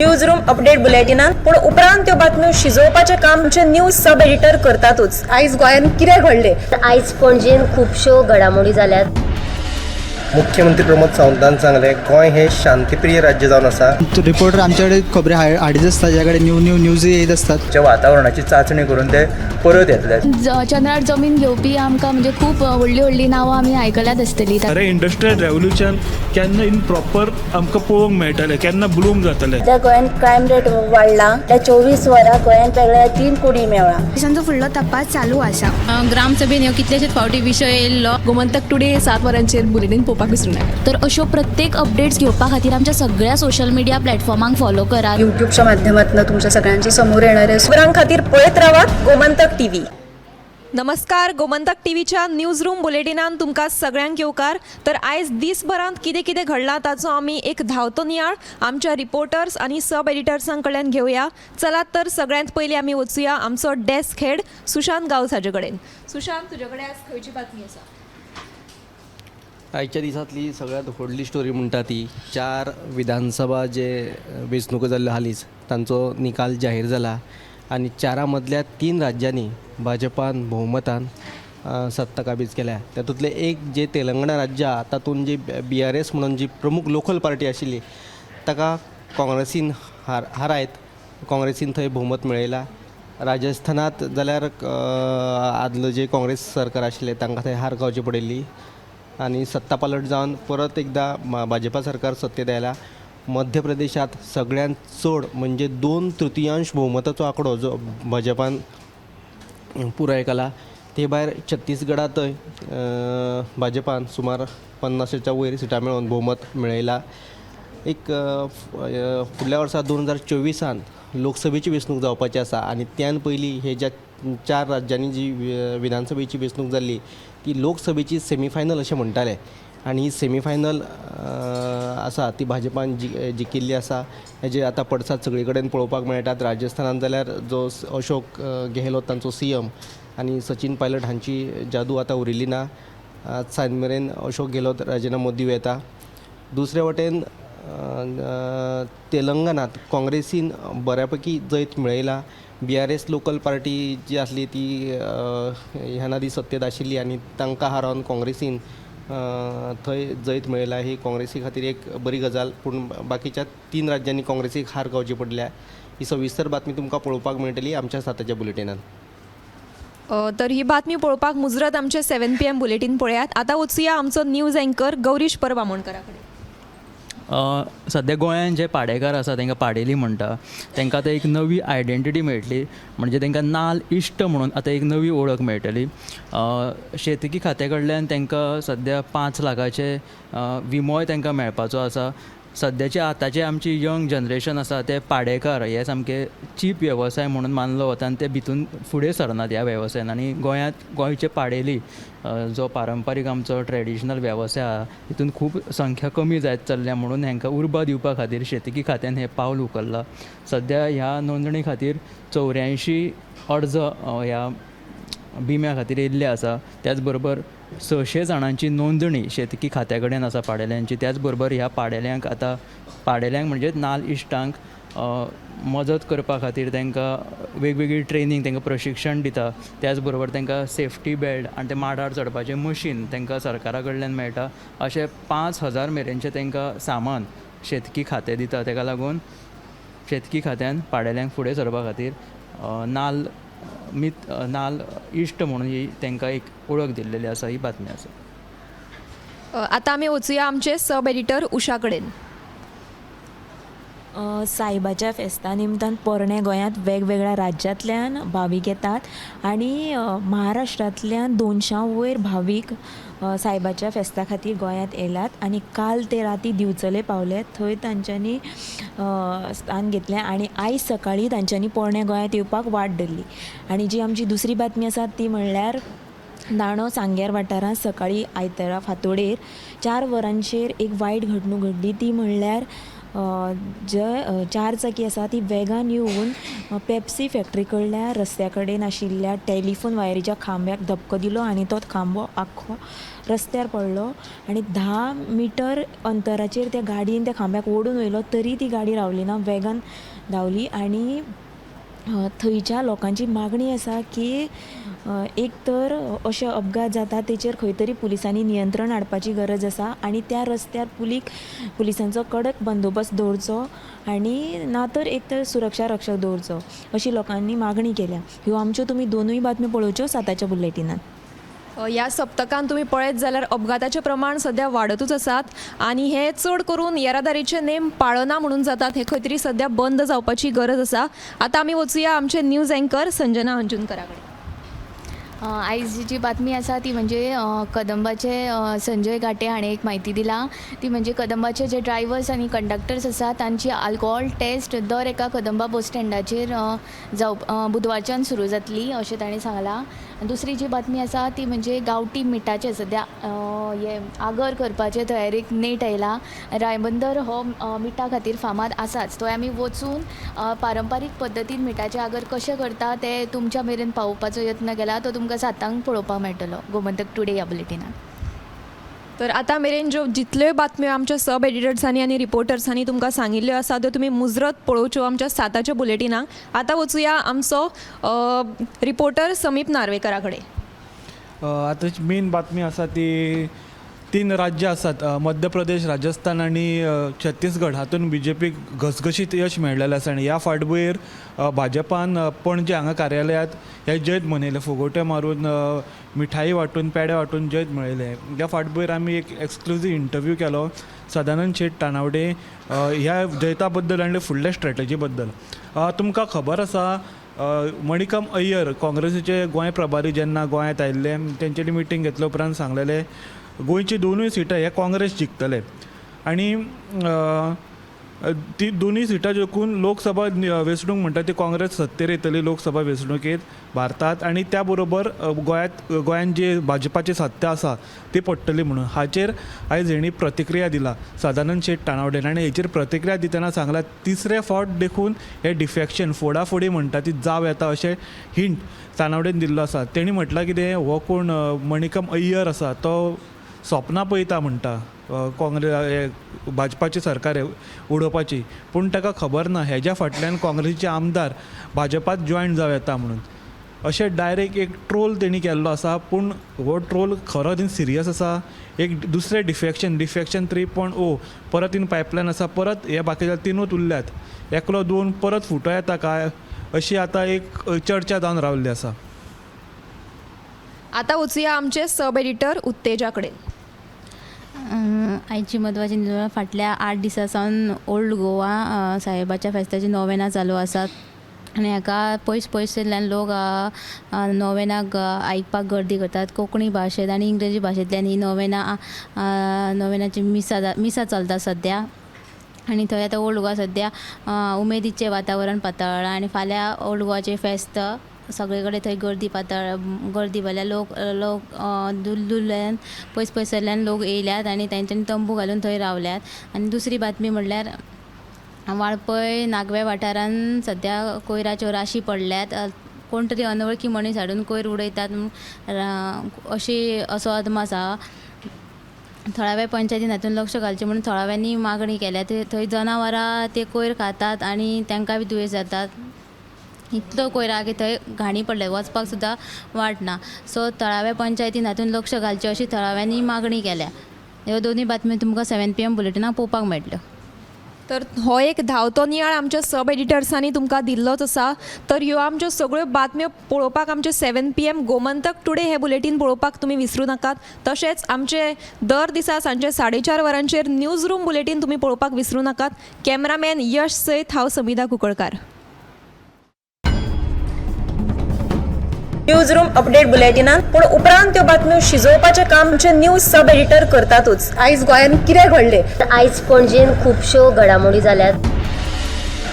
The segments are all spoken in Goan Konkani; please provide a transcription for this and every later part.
News room update बुलेटिनान. पूण उपरांत त्यो बातम्यो शिजोवपाचें काम आमचे न्यूज सब एडिटर करतातूच. आयज गोंयांत कितें घडलें? आयज पणजेन खुबश्यो घडामोडी जाल्यात. मुख्यमंत्री प्रमोद सावंतान सांगलें, गोंय हें शांतीप्रिय राज्य जावन आसा. रिपोर्टर आमच्याकडे खबरी हाडीत आसता, ज्या कडेन न्यू न्यू न्यूज येत आसतात. च्या वातावरणाची चांचणी करून ते परत येतले. चंद्रार जमीन घेवपी आमकां म्हणजे खूब व्हडलीं व्हडलीं नांवां आमी आयकल्यात आसतलीं. खरें इंडस्ट्रियल रेवोल्युशन केन्ना इन प्रॉपर आमकां पळोवंक मेळटलें, केन्ना ब्लूम जातलें? सध्या गोंयांत क्रायम रेट वाडला. त्या 24 वरां गोंयांत वेगळ्या 3 कुडी मेवळा. पोलिसांचो फुडलो तपास चालू आसा. ग्रामसभेन ह्यो कितलेशेच फावटी विशय येयल्लो. गोमंतक टुडे 7 वरांचेर बुलेटीन पळोवपाक विसरूं नाका. तर अश्यो प्रत्येक अपडेट्स घेवपा खातीर आमच्या सगळ्या सोशल मिडिया प्लॅटफॉर्मांक फॉलो करात. युट्यूबच्या माध्यमातून तुमच्या सगळ्यांच्या समोर येणार आहे. खबरां खातीर पळयत रावात गोमंतक टीव्ही. नमस्कार, गोमंतक टीव्हीच्या न्यूज रूम बुलेटिनान तुमकां सगळ्यांक येवकार. तर आयज दीसभरांत कितें कितें घडलां ताचो आमी एक धांवतो नियाळ आमच्या रिपोर्टर्स आनी सब एडिटर्सां कडल्यान घेवया. चलात तर सगळ्यांत पयलीं आमी वचुया आमचो डेस्क हेड सुशांत गांवस हाजे कडेन. सुशांत, तुजे कडेन आज खंयची बातमी आसा? आयच्या दिसांतली सगळ्यांत व्हडली स्टोरी म्हणटा ती 4 विधानसभा जे वेंचणुको जाल्ल्यो हालींच तांचो निकाल जाहीर जाला आनी 4 मदल्या 3 राज्यांनी भाजपान भोवमतान सत्ता काबीज केल्या. तातूंतलें एक जे तेलंगणा राज्य आहा तातूंत जी BRS म्हणून जी प्रमुख लोकल पार्टी आशिल्ली ताका काँग्रेसीन हारायत काँग्रेसीन थंय भोवमत मेळयला. राजस्थानांत जाल्यार आदलो जे काँग्रेस सरकार आशिल्लें तांकां थंय हार खावची पडिल्ली आनी सत्ता पालट जावन परत एकदां भाजपा सरकार सत्तेत आयला. मध्य प्रदेशांत सगळ्यांत चड म्हणजे 2/3 भोवमताचो आंकडो जो भाजपान पुराय केला. ते भायर छत्तीसगडांतय भाजपान सुमार 50च्या वयर सिटां मेळोवन भोवमत मेळयला. एक फुडल्या वर्सा 2024 लोकसभेची वेंचणूक जावपाची आसा आनी त्यान पयलीं हे ज्या 4 राज्यांनी जी विधानसभेची वेंचणूक जाल्ली ती लोकसभेची सेमीफायनल अशें म्हणटाले आनी ही सेमीफायनल आसा ती भाजपान जिखिल्ली आसा. हेजे आतां पडसाद सगळे कडेन पळोवपाक मेळटात. राजस्थानान जाल्यार जो अशोक गेहलोत तांचो CM आनी सचीन पायलट हांची जादू आतां उरिल्ली ना. सांज मेरेन अशोक गेहलोत राजिनामो दिवं येता. दुसरे वटेन तेलंगणांत काँग्रेसीन बऱ्या पैकी जैत मेळयला. BRS local party जी आसली ती ह्यान आदीं सत्तेंत आशिल्ली आनी तांकां हारोवन काँग्रेसीन थंय जैत मेळयला. ही काँग्रेसी खातीर एक बरी गजाल, पूण बाकीच्या 3 राज्यांनी काँग्रेसीक हार खावची पडल्या. ही सविस्तर बातमी तुमकां पळोवपाक मेळटली आमच्या 7च्या बुलेटिनान. तर ही बातमी पळोवपाक मुजरत आमचे 7 PM bulletin पळयात. आतां वचुया आमचो न्यूज एंकर गौरीश परब आमोणकरा कडेन. सद्या गोंयांत जे पाडेकार आसा तांकां पाडेली म्हणटा, तांकां आतां एक नवी आयडेंटिटी मेळटली, म्हणजे तांकां नाल इश्ट म्हणून आतां एक नवी वळख मेळटली. शेतकी खात्या कडल्यान तांकां सद्या 5 लाखाचे विमोय तांकां मेळपाचो आसा. सद्याचे आतांचे आमची यंग जनरेशन आसा ते पाडेकार हे सामके चीप वेवसाय म्हणून मानलो वता आनी ते भितून फुडें सरनात ह्या वेवसायान. आनी गोंयांत गोंयचे पाडेली जो पारंपारीक आमचो ट्रेडिशनल वेवसाय आहा तितून खूब संख्या कमी जायत चल्ल्या, म्हणून हांकां उर्बा दिवपा खातीर शेतकी खात्यान हें पावल उखल्लां. सद्या ह्या नोंदणी खातीर 84 अर्ज ह्या विम्या खातीर येयल्ले आसा. त्याच बरोबर 600 जाणांची नोंदणी शेतकी खात्या कडेन आसा पाडेल्यांची. त्याच बरोबर ह्या पाडेल्यांक आतां पाडेल्यांक म्हणजे नाल इश्टांक मजत करपा खातीर तांकां वेगवेगळी ट्रेनींग तांकां प्रशिक्षण दिता. त्याच बरोबर तांकां सेफ्टी बेल्ट आनी ते माडार चडपाचें मशीन तांकां सरकारा कडल्यान मेळटा. अशें 5000 मेरेनचें तांकां सामान शेतकी खातें दिता. ताका लागून शेतकी खात्यान पाडेल्यांक फुडें सरपा खातीर नाल नाल इश्ट म्हणून ही तांकां एक वळख दिल्लेली आसा. ही बातमी आसा. आतां आमी वचुया आमचे सब एडिटर उषा कडेन. सायबाच्या फेस्ता निमतान पोरण्या गोंयांत वेगवेगळ्या राज्यांतल्यान भावीक येतात आनी महाराष्ट्रांतल्यान 200 वयर भावीक सायबाच्या फेस्ता खातीर गोंयांत येयल्यात आनी काल ते राती दिवचले पावले. थंय तांच्यांनी स्थान घेतलें आनी आयज सकाळीं तांच्यांनी पोरण्या गोंयांत येवपाक वाट धरली. आनी जी आमची दुसरी बातमी आसा ती म्हणल्यार दांडो सांग्यार वाठारांत सकाळीं आयतारा फांतोडेर 4 वरांचेर एक वायट घडणूक घडली. ती म्हणल्यार जे चार चाकी आसा ती वेगान येवन पेप्सी फॅक्ट्री कडल्या रस्त्या कडेन आशिल्ल्या टॅलिफोन वायरीच्या खांब्याक धपको दिलो आनी तो खांबो आख्खो रस्त्यार पडलो आनी 10 मिटर अंतराचेर त्या गाडयेन त्या खांब्याक ओडून व्हयलो तरी ती गाडी रावली ना, वेगान धांवली. आनी थंयच्या लोकांची मागणी आसा की एक तर अशे अपघात जाता तेचेर खंय तरी पुलिसांनी नियंत्रण हाडपाची गरज आसा आनी त्या रस्त्यार पुलिसांचो कडक बंदोबस्त दवरचो आनी ना तर एक तर सुरक्षा रक्षक दवरचो अशी लोकांनी मागणी केल्या. ह्यो आमच्यो तुमी दोनूय बातम्यो पळोवच्यो 7च्या बुलेटिनान. ह्या सप्तकान तुमी पळयत जाल्यार अपघाताचें प्रमाण सद्या वाडतूच आसात आनी हे चड करून येरादारीचे नेम पाळना म्हणून जातात, हे खंय तरी सद्या बंद जावपाची गरज आसा. आतां आमी वचुया आमचे न्यूज एंकर संजना अंजुनकरा कडेन. आयज जी बातमी आसा ती म्हणजे कदंबाचे संजय घाटे हाणें एक म्हायती दिला ती म्हणजे कदंबाचे जे ड्रायवर्स आनी कंडक्टर्स आसा तांची आल्कोहोल टेस्ट दर एका कदंबा बस स्टँडाचेर बुधवारच्यान सुरू जातली अशें ताणें सांगलां. दुसरी जी बातमी आसा ती म्हणजे गांवठी मिठाचें सद्या हे आगर करपाचे तयारेक नेट आयला. रायबंदर हो मिठा खातीर फामाद आसाच, थंय आमी वचून पारंपारीक पद्दतीन मिठाचें आगर कशें करता तें तुमच्या मेरेन पावोवपाचो यत्न केला, तो तुमकां 7 पळोवपाक मेळटलो गोमंतक टुडे ह्या बुलेटिनान. तर आतां मेरेन ज्यो जितल्योय बातम्यो आमच्या सब एडिटर्सांनी आनी रिपोर्टर्सांनी तुमकां सांगिल्ल्यो आसा त्यो तुमी मुजरत पळोवच्यो आमच्या 7च्या बुलेटिनाक. आतां वचुया आमचो रिपोर्टर समीप नार्वेकरा कडेन. आतां मेन बातमी आसा ती 3 राज्यां आसात, मध्य प्रदेश, राजस्थान आनी छत्तीसगड, हातूंत बीजेपीक घसघशीत यश मेळ्ळेलें आसा आनी ह्या फाटभुंयेर भाजपान पणजे हांगा कार्यालयांत हें जैत मनयलें, फुगोट्यो मारून, मिठाई वांटून, पेडे वांटून जैत मेळयलें. ह्या फाटभुंयेर आमी एक एक्सक्लुजीव इंटरव्यू केलो सदानंद शेट तानावडे ह्या जैता बद्दल आनी फुडल्या स्ट्रेटजी बद्दल. तुमकां खबर आसा मणिकम अय्यर काँग्रेसीचे गोंय प्रभारी जेन्ना गोंयांत आयिल्ले तेंच्यानी मिटींग घेतले उपरांत सांगलेलें गोंयची 2 सिटां हे काँग्रेस जिखतले आनी ती 2 सिटां जिखून लोकसभा वेंचणूक म्हणटा ती काँग्रेस सत्तेर येतली लोकसभा वेंचणुकेंत भारतांत आनी त्या बरोबर गोंयांत जी भाजपाची सत्ता आसा ती पडटली म्हणून. हाचेर आयज हेणी प्रतिक्रिया दिला सदानंद शेट तानावडेन आनी हेचेर प्रतिक्रिया दितना सांगला तिसरे फावट देखून हे डिफेक्शन फोडाफोडी म्हणटा ती जावं येता अशें हिंट तानावडेन दिल्लो आसा. तेणी म्हटलां कितें हो कोण मणिकम अय्यर आसा तो सपनां पळयता म्हणटा काँग्रेस भाजपाची सरकार उडोवपाची, पूण ताका खबर ना हेज्या फाटल्यान काँग्रेसीचे आमदार भाजपात जॉयन जावं येता म्हणून अशें डायरेक्ट एक ट्रोल तेणी केल्लो आसा. पूण हो ट्रोल खरो तीन सिरियस आसा. एक दुसरें डिफेक्शन 3.0 परत इन पायपलायन आसा, परत हे बाकीचे 3 उरल्यात, एकलो 2 परत फुटो येता काय अशी आतां एक चर्चा जावन रावल्ली आसा. आतां वचुया आमचे सब एडिटर उत्तेजा कडेन. आयची म्हत्वाची न्यूज, फाटल्या 8 दिसां सावन ओल्ड गोवा साहेबाच्या फेस्ताची नोवेनां चालू आसात आनी हाका पयस पयसुल्ल्यान लोक नोवेनाक आयकपाक गर्दी करतात. कोंकणी भाशेंत आनी इंग्रजी भाशेंतल्यान ही नोवेनाची मिसां चलता सद्या आनी थंय आतां ओल्ड गोवा सद्या उमेदीचें वातावरण पातळ्ळां आनी फाल्यां ओल्ड गोवाचें फेस्त सगळे कडेन थंय गर्दी भरल्या, लोक लोक दूर दूरल्यान पयस पयसुल्ल्यान लोक येयल्यात आनी तेंच्यांनी तंबू घालून थंय रावल्यात. आनी दुसरी बातमी म्हणल्यार वाळपय नागव्या वाठारान सद्या कोयराच्यो राशी पडल्यात, कोण तरी अनवळखी मनीस हाडून कोयर उडयतात अशी असो अदमास आहा. थळाव्या पंचायतीन हातून लक्ष घालचें म्हणून थळाव्यांनी मागणी केल्या. थंय जनावरां ते कोयर खातात आनी तांकां बी दुयेंस जातात. इतलो कोयर आहा की थंय घाणी पडल्या, वचपाक सुद्दां वाट ना. सो थळाव्या पंचायतीन हातून लक्ष घालचें अशी थळाव्यांनी मागणी केल्या. ह्यो दोनूय बातम्यो तुमकां 7 PM बुलेटिनाक पळोवपाक मेळटल्यो. तर हो एक धांवतो नियाळ आमच्या सब एडिटर्सांनी तुमकां दिल्लोच आसा. तर ह्यो आमच्यो सगळ्यो बातम्यो पळोवपाक आमचे 7 PM Gomantak today हे बुलेटीन पळोवपाक तुमी विसरूं नाकात. तशेंच आमचे दर दिसा सांजे 4:30 वरांचेर न्यूज रूम बुलेटीन तुमी पळोवपाक विसरूं नाकात. कॅमेरामॅन यश सयत हांव समिधा कुंकळकार. न्यूज रूम अपडेट बुलेटिनान पूण उपरांत त्यो बातम्यो शिजोवपाचें काम आमचे न्यूज सब एडिटर करतातूच. आयज गोंयांत कितें घडलें, आयज पणजेन खुबश्यो घडामोडी जाल्यात.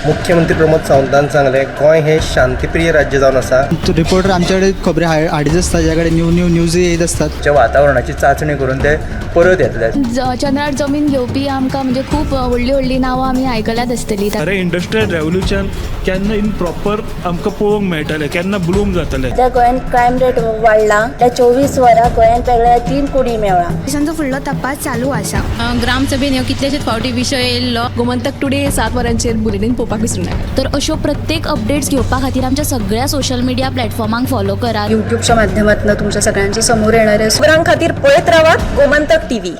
मुख्यमंत्री प्रमोद सावंतान सांगलें, गोंय हें शांतीप्रिय राज्य जावन आसा. रिपोर्टर आमचे कडेन खबरी हाडीत आसता, ज्या कडेन न्यू न्यू न्यूज येयत आसतात. वातावरणाची चांचणी करून ते परत येतले. चंद्रार जमीन घेवपी आमकां म्हणजे खूब व्हडलीं व्हडलीं नांवां आमी आयकल्यात आसतलीं. खरें इंडस्ट्रियल रेवोल्युशन केन्ना इन प्रॉपर आमकां पळोवंक मेळटलें, केन्ना ब्लूम जातलें. सध्या गोंयांत क्रायम रेट वाडला. त्या 24 वरां गोंयांत वेगळ्या 3 कुडी मेळ्ळा. पोलिसांचो फुडलो तपास चालू आसा. ग्रामसभेन ह्यो कितलेशेच फावटी विशय येयल्लो. गोमंतक टुडे 7 वरांचेर बुलेटीन पळोवपाक विसरूं नाका. तर अश्यो प्रत्येक अपडेट्स घेवपा खातीर आमच्या सगळ्या सोशल मिडिया प्लॅटफॉर्मांक फॉलो करात. युट्यूबच्या माध्यमातून तुमच्या सगळ्यांच्या समोर येणारे खबरां खातीर पळयत रावात गोमंतक टीव्ही.